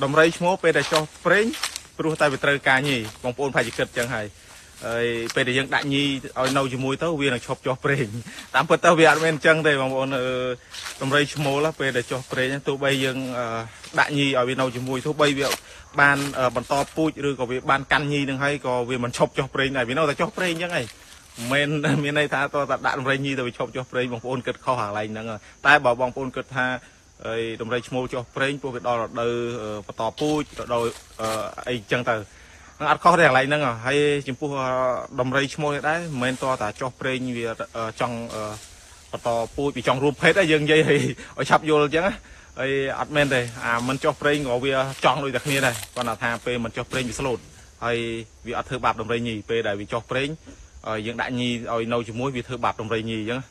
ដំរីឈ្មោះពេលដែលចុះព្រេងព្រោះតែវាត្រូវការញីបងប្អូនប្រហែលជាគិតចឹងហើយហើយពេលដែលយើងដាក់ញីឲ្យនៅជាមួយទៅវានឹងឈប់ចុះព្រេងតាមពិតទៅវាអត់មែនចឹងទេបងប្អូនដំរីឈ្មោលពេលដែលចុះព្រេងទោះបីយើងដាក់ញីឲ្យវានៅជាមួយទោះបីវាបានបន្តពូជឬក៏វាបានកាន់ញីនឹងហើយក៏វាមិនឈប់ចុះព្រេងដែរវានៅតែចុះព្រេងចឹងហើយមិនមានន័យថាតើតែដាក់ដំរីញីទៅវាឈប់ចុះព្រេងបងប្អូនគិតខុសអាកន្លែងហ្នឹងតែបើបងប្អូនគិតថាហើយដំរីឈ្មោលចុះព្រេងព្រោះវាដល់រដូវបន្តពូជរដូវអីចឹងទៅនឹងអត់ខុសទេកន្លែងហ្នឹងហើយចំពោះដំរីឈ្មោលនេះដែរមិនមែនតតែចុះព្រេងវាចង់បន្តពូជវាចង់រួមភេទដែរយើងនិយាយឲ្យឆាប់យល់អញ្ចឹងហើយអត់មែនទេអាមិនចុះព្រេងក៏វាចង់ដូចតែគ្នាដែរគាត់ថាពេលមិនចុះព្រេងវាស្លូតហើយវាអត់ធ្វើបាបដំរីញីពេលដែលវាចុះព្រេងយើងដាក់ញីឲ្យនៅជាមួយវាធ្វើបាបដំរីញីអញ្ចឹង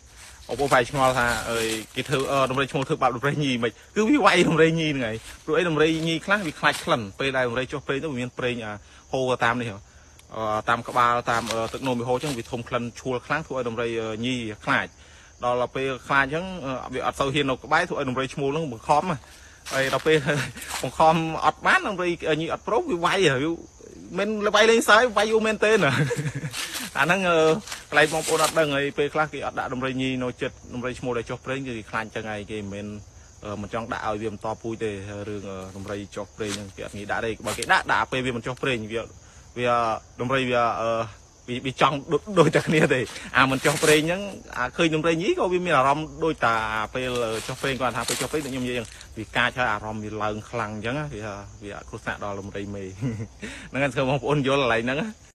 បងប្អូនប្រហែលឆ្ងល់ថាអើយគេធ្វើដំរីឈ្មោះធ្វើបាបដំរីញីមិនគឺវាវាយដំរីញីហ្នឹងហើយព្រោះអីដំរីញីខ្លះវាខ្លាចក្លិនពេលដែលដំរីចុះព្រេងទៅវាមានព្រេងហូរតាមនេះតាមក្បាលតាមទឹកនោមវាហូរអញ្ចឹងវាធំក្លិនឈួលខ្លាំងធ្វើឲ្យដំរីញីខ្លាចដល់ពេលខ្លាចអញ្ចឹងវាអត់សូវហ៊ាននៅក្បែរធ្វើឲ្យដំរីឈ្មោលហ្នឹងបង្ខំហើយដល់ពេលបង្ខំអត់បានដំរីញីអត់ព្រមវាវាយមិនវាយលេងសើចវាយយូរមែនទេណាអាហ្នឹងកន្លែងបងប្អូនអត់ដឹងហើយពេលខ្លះគេអត់ដាក់ដំរីញីនៅចិត្តដំរីឈ្មោះដែលចុះព្រេងគឺគេខ្លាចចឹងហើយគេមិនមិនចង់ដាក់ឲ្យវាបន្តពូជទេរឿងដំរីចុះព្រេងហ្នឹងគេអត់ងាយដាក់ទេបើគេដាក់ដាក់ពេលវាមិនចុះព្រេងវាវាដំរីវាវាចង់ដូចតែគ្នាទេអាមិនចុះព្រេងហ្នឹងអាឃើញដំរីញីក៏វាមានអារម្មណ៍ដូចតាពេលចុះព្រេងគាត់ថាពេលចុះព្រេងដូចខ្ញុំនិយាយហ្នឹងវាកាចហើយអារម្មណ៍វាឡើងខ្លាំងអញ្ចឹងវាវាគ្រោះថ្នាក់ដល់ដំរីមេហ្នឹងហើយបងប្អូនយល់កន្លែងហ្នឹង។